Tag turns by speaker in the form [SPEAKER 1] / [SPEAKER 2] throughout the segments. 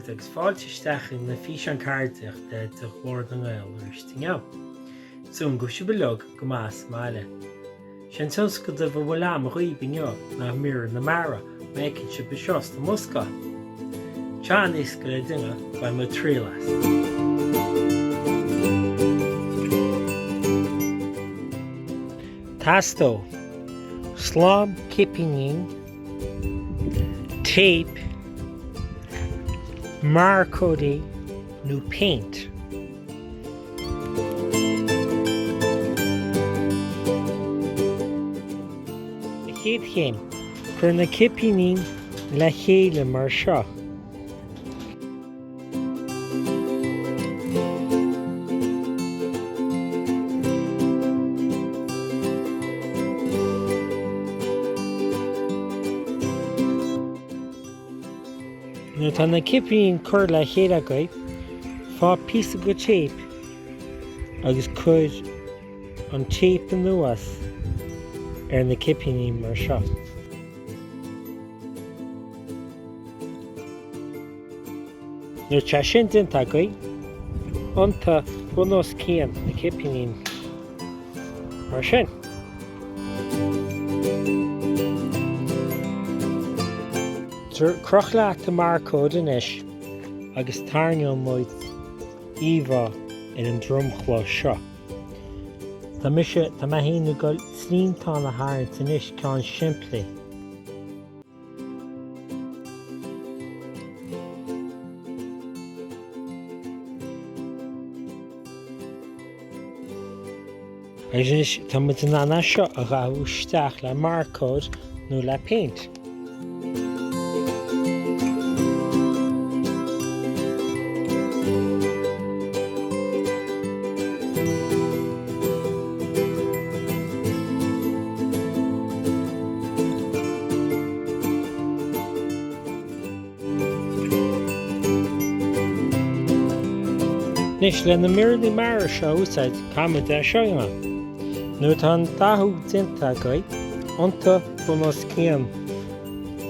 [SPEAKER 1] chairde agus fáilte isteach chuig na físeáin ceardaíochta de Ghlór na nGael arís inniu. Súil agam go bhfuil sibh uilig go maith sa mbaile. Sé an tionscadal a bhfuil a'm dhaoib inniu ná Míreanna Mara, mar a fheiceann sibh anseo sa mbosca. Tá an-éasca le déanamh, bain muid triail as. Teastóidh slám cipíní, téip, marcóirí nó péint. An chéad chéim, cuir na cipíní le chéile mar seo. Nuair atá na cipíní curtha le chéile agaibh, faigh píosa de téip agus cuir an téip anuas ar na cipíní mar seo. Nuair atá sin déanta agaibh, iontaigh bun os cionn na cipíní mar sin. Croch leat an marcóir anois agus tarraingeoidh muid íomhá ar an dromchla seo. Tá mise, tá mé féin ag dul triantán a tharraingt anois, ceann simplí. Agus anois tá muid in ann é seo a dhathú isteach le marcóir nó le péint. Anois, le na míreanna mara seo a úsáid, caithfimid é seo a dhéanamh. Nuair atá an dathú déanta agaibh, iontaigh bun os cionn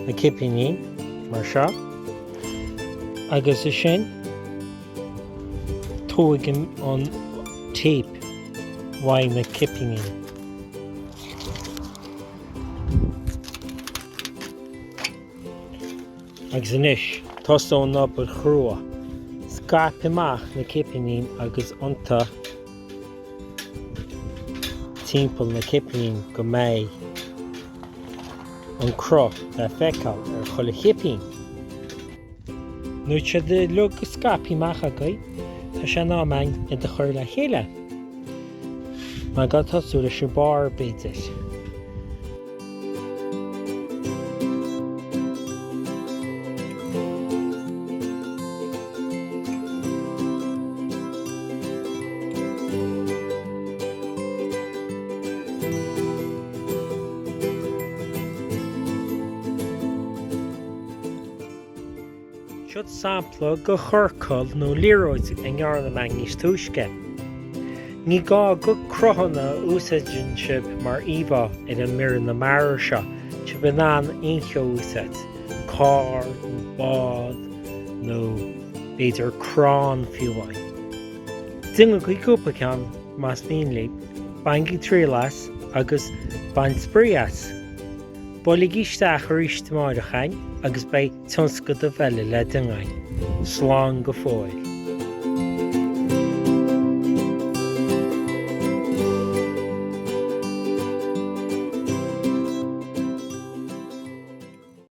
[SPEAKER 1] na cipíní, mar seo, agus ansin tóg an téip uaidh na cipíní. Agus anois, tosóidh an obair chrua. Scaip amach na cipíní agus iontaigh timpeall na cipíní go mbeidh an cruth le feiceáil ar chuile chipín. Nuair atá siad uilig scaipthe amach agaibh, tá sé in am againn iad a chur le chéile. Mar ag tosú leis an barr, b'fhéidir. Siod sampla de chiorcal nó liathróid a ndearna mé níos túisce. Ní gá gur cruthanna a úsáideann sibh mar íomhá ar an míreanna mara seo, tá sibh in ann aon cheo a úsáid, carr nó bád nó b'fhéidir crann fiú amháin. Déanaigí cúpla ceann más mian libh, bainigí triail as agus bain spraoi as! Buailigí isteach arís amáireach againn agus beidh tionscadal eile le déanamh againn. Slán go fóill.